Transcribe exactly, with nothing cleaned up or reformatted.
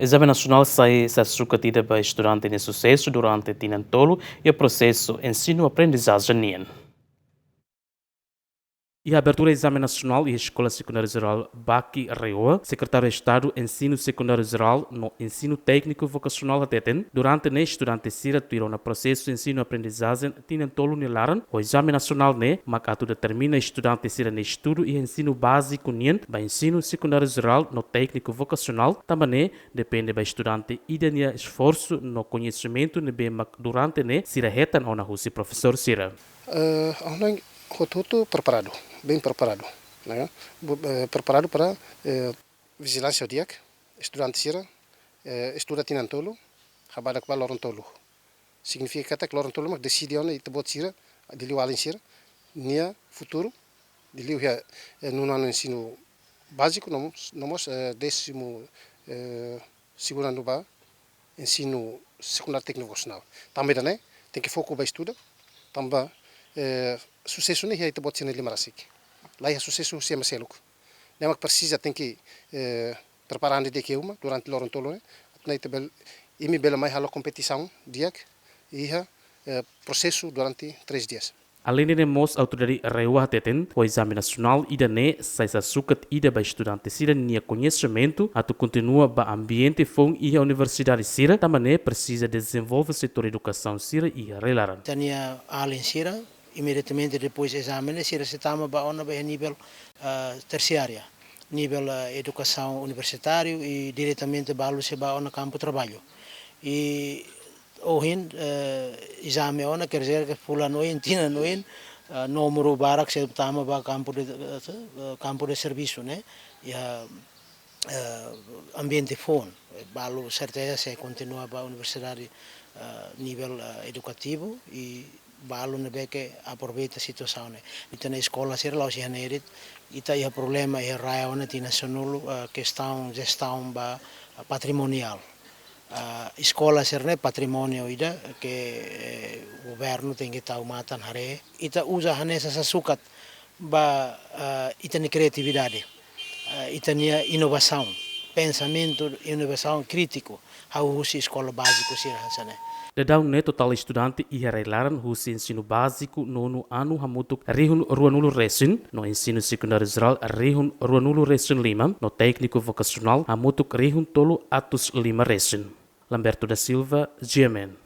Ezame nasionál sai sasukat ida ba estudante nia susesu durante tinan tolu iha prosesu ensinu-aprendizajen nian. Iha abertura ezame nasionál iha Eskola Sekundária Jerál Baki Reoa, Sekretáriu Estadu Ensinu Sekundáriu Jerál no Ensinu Tékniku Vokasionál hateten, durante ne'e estudante sira tuir ona prosesu ensinu-aprendizajen tinan tolu nia laran, ho ezame nasionál ne'e mak atu determina estudante sira-nia estudu iha ensinu báziku nian ba ensinu sekundáriu jerál no tékniku vokasionál, tanba ne'e depende ba estudante ida-nia esforsu no koñesimentu ne'ebé mak durante ne'e sira hetan ona husi profesór sira. Eh, ha'u hanoin hotu-hotu preparadu, bem preparadu, ne'e? Bu-, eh, preparadu para, eh, vijilánsia di'ak, estudante sira, eh, estuda tinan tolu, habadak ba loron tolu. Signifika katak loron tolu mak deside ona ita-boot sira, liuliu alin sira, nia futuru, liuliu iha, eh, nono anu ensinu báziku, no mós, no mós, eh, désimu, eh, segundu anu ba ensinu sekundáriu tékniku vokasionál. Tanba ida-ne'e, tenke foku ba estuda, tanba, eh, susesu ne'e iha ita-boot sira-nia liman rasik. La iha susesu husi ema seluk. Ne'e mak presiza tenke, eh, prepara an di'ak iha uma durante loron tolu ne'e. Atu nune'e ita bel-, imi bele mai halo kompetisaun di'ak iha, eh, prosesu durante três dias. Aleinde ne'e mós autoridade Reoa hateten, ho ezame nasionál ida-ne'e sai sasukat ida ba estudante sira-nia koñesimentu atu kontinua ba ambiente foun iha universidade sira, tanba ne'e presiza dezenvolve setór edukasaun sira iha rai-laran. Ita-nia alin sira, imediatamente depois ezame ne'e, sira sei tama ba ona ba iha nivel, ah, tersiária, nivel, ah, edukasaun universitáriu i diretamente balu sei ba ona kampu traballu. I ohin, eh, ezame ona, quer dizer que fulan oin, tinan oin, eh, númeru barak sei tama ba kampu de, eh, kampu de servisu, ne'e? Iha, eh, ambiente foun. Balu serteza sei kontinua ba universidade, eh, nivel, eh, edukativu i balu ne'ebé ke aproveita situasaun ne'e. Ita-nia eskola sira la'ós iha ne'e de'it, ita iha problema iha RAEOA ne'e tinan sanulu, eh, kestaun jestaun ba, eh, patrimoniál. Ah, eskola sira-ne'e patrimóniu ida ke, eh, governu tenke tau matan haree. Ita uza hanesan sasukat ba, ah, ita-nia kriatividade, ah, ita-nia inovasaun, pensamentu inovasaun krítiku, hahú husi eskola báziku sira hanesan ne'e. Daudaun ne'e totál estudante iha rai-laran husi ensinu báziku nonu anu hamutuk rihun ruanulu resin, no ensinu sekundáriu jerál rihun ruanulu resin lima, no tékniku vokasionál hamutuk rihun tolu atus lima resin. Lamberto da Silva, G M N,